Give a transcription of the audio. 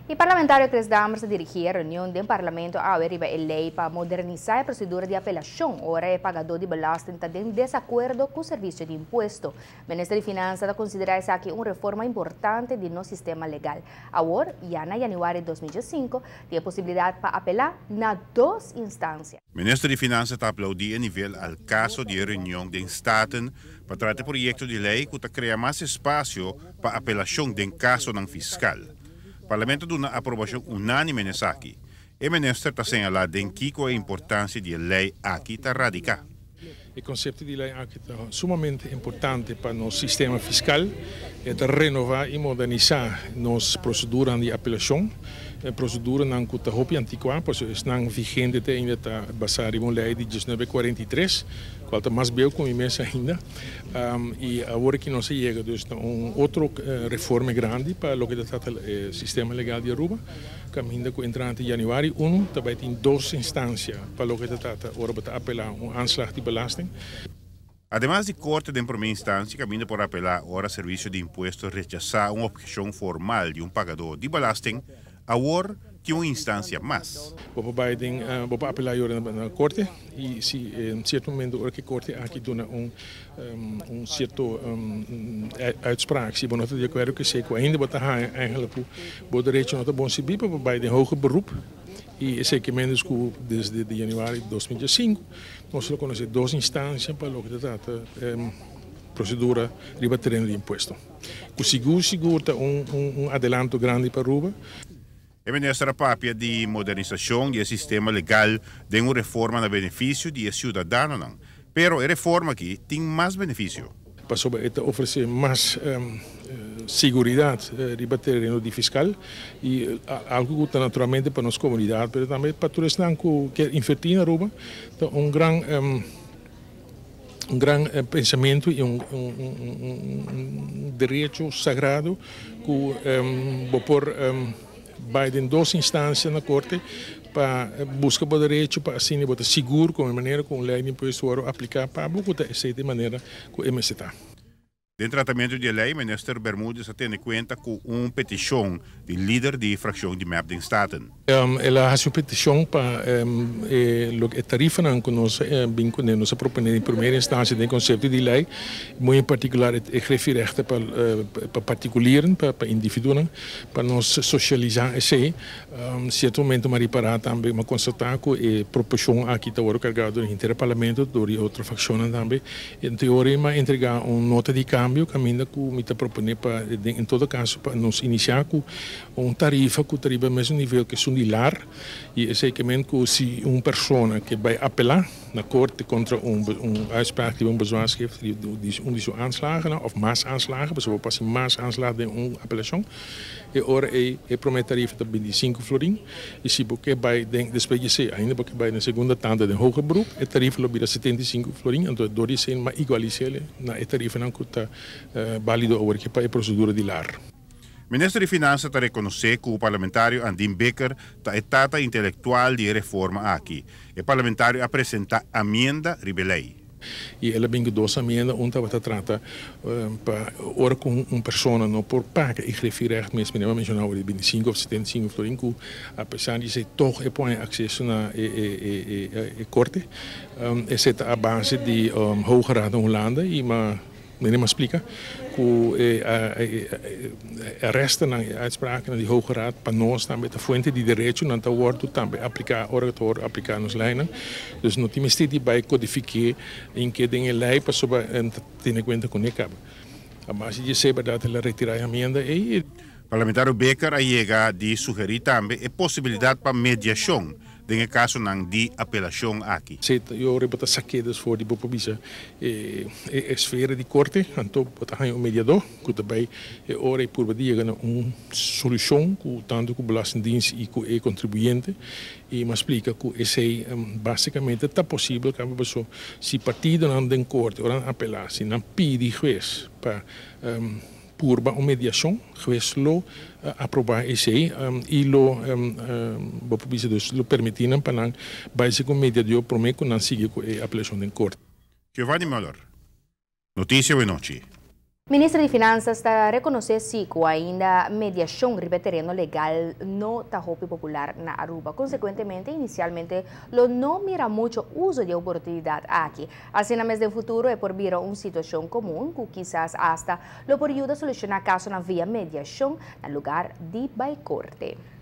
E parlamentario Chris Dammers a dirigí e reunion den parlamento awe riba e lei pa modernisá e prosedura di apelashon ora e pagadó di belasting ta den desakuerdo ku servisio di impuesto. Minister di Finansa ta konsiderá esaki un reforma importante di nos sistema legal. Awor, ya na yanüari 2015, tin e posibilidat pa apelá na dos instansia. Minister di Finansa ta aplaudí e nivel al kaso di e reunion den Staten pa trata e proyekto di lei ku ta krea mas espasio pa apelashon den kasonan fiskal. Parlamento a duna aprobashon unánime na esaki. E minister ta señalá den kiko e importansia di e lei aki ta radiká. E konsepto di lei aki ta sumamente importante pa nos sistema fiskal. E ta renová i modernisá nos proseduranan di apelashon, proseduranan ku ta hopi antikuá, pasobra esnan vigente te ainda ta basá riba un lei di 1943, kual ta mas bieu ku mi mes ainda. I awor ki nos a yega dus na un otro reforma grandi pa loke ta trata e sistema legal di Aruba, kaminda ku entrante januari 1 ta bai tin dos instansia pa loke ta trata ora bo ta apelá un aanslag di belasting. Ademas di korte den promé instansia kaminda por apelá ora Servisio di Impuesto rechasá un opheshon formal di un pagadó di belasting, awor tin un instansia mas. Bo por bai den, bo por apelá yora na korte i si en sierto momento ora ku e korte aki duna un un sierto uitspraak, si bo no ta di akuerdo ku esei ku ainda bo ta haña eigenlijk ku bo derecho no ta bon sirbi, bo por bai den hoger beroep i esei ke ménos ku desde di januari 2005 nos lo konosé dos instansia pa loke ta trata prosedura riba tereno di impuesto. Ku sigur sigur ta un un adelanto grandi pa Aruba. E minister a papia di modernisashon di e sistema legal den un reforma na benefisio di e siudadanonan. Pero e reforma aki tin mas benefisio. Pasobra e ta ofresé mas siguridat riba tereno di fiskal i algu ku ta naturalmente pa nos komunidat pero tambe pa tur esnan ku kier invertí na Aruba ta un gran un gran pensamentu i un un derecho sagrado ku bo por bai den dos instansia na korte pa buska bo derecho pa asina bo ta sigur ku e manera ku un lei di impuesto wòrdu apliká pa bo ku ta esei ta e manera ku e mester ta. Den tratamentu di e lei, Minister Bermudez a tene kuenta ku un petishon di lider di frakshon di mep den Staten. El a hasi un petishon pa e loke e tarifanan ku nos a bin kuné, nos a proponé den primera instansia den konsepto di lei, muy en partikular e grefierechten pa pa partikulieren, pa individuonan, pa nos sosialisá esei. Sierto momento mi a ripará tambe, mi a konstatá ku e proporshon aki ta wòrdu kargá dor henter e parlamento, dor di otro frakshonnan tambe. Ente ora mi a entregá un nota di kambio kaminda ku mi ta proponé pa den en todo kaso pa nos inisiá ku un tarifa ku ta riba e mesun nivel ku esun di lar i esei ke men ku si un persona ke bai apelá na korte kontra un un uitspraak riba un bezwaarschrift di un di su aanslagennan òf mas aanslagen pasobra bo por hasi mas aanslag den un apelashon e ora ei e promé tarifa ta 25 florin i si bo ke bai den despues di esei ainda bo ke bai den segunda tanda den hoger beroep e tarifa lo bira 75 florin anto dor di esei mas igualis'el na e tarifanan ku ta bálido awor aki pa e prosedura di lar. Minister di Finansa ta rekonosé ku parlamentario Andin Bikker ta e tata intelektual di e reforma aki. E parlamentario a presentá amienda riba e lei. I el a bin ku dos amienda, un tabata trata pa ora ku un persona no por paga e grefierecht mes, mi a menshoná ora di 25 òf 75 florin, ku apesar di esei tòg e por haña akseso na e korte. Esei ta a base di Hoge Raad na Hulanda i ma. Meneer m'a splika ku e arrestonan, e uitsprakennan di Hoge Raad pa nos tambe ta fuente di derecho, nan ta wòrdu tambe apliká ora ku ta wòrdu apliká nos leinan. Dus no tin mester di bai kodifiké en ke den e lei pasobra nan ta tene kuenta kuné kaba. A base di esei bèrdat el a retirá e amienda ei. Parlamentario Bikker a yega di sugerí tambe e posibilidat pa mediashon den e kasonan di apelashon aki. Si yo ora bo ta sak'é dus for di bo por bisa e esfera di korte, anto bo ta haña un mediadó ku ta bai e ora i purba di yega na un solushon ku tantu ku Belastingdienst i ku e kontribuyente i m'a splika ku esei basikamente ta posibel kaba paso si partidonan den korte ora nan apelá si nan pidi hues pa Purba un mediashon, hues lo aprobá esei i lo, bo por bisa dus, lo permití nan pa nan bai segun mediador promé ku nan sigui ku e apelashon den korte. Giovanni Muller, Noticia Awenochi. Minister di Finansa ta rekonosé si ku ainda mediashon riba tereno legal no ta hopi popular na Aruba. Konsekuentemente, inisialmente lo no mira muchu uso di oportunidat aki. Asina mes, den futuro e por bira un situashon komun ku kisas asta lo por yuda solushoná kaso via mediashon na lugá di bai korte.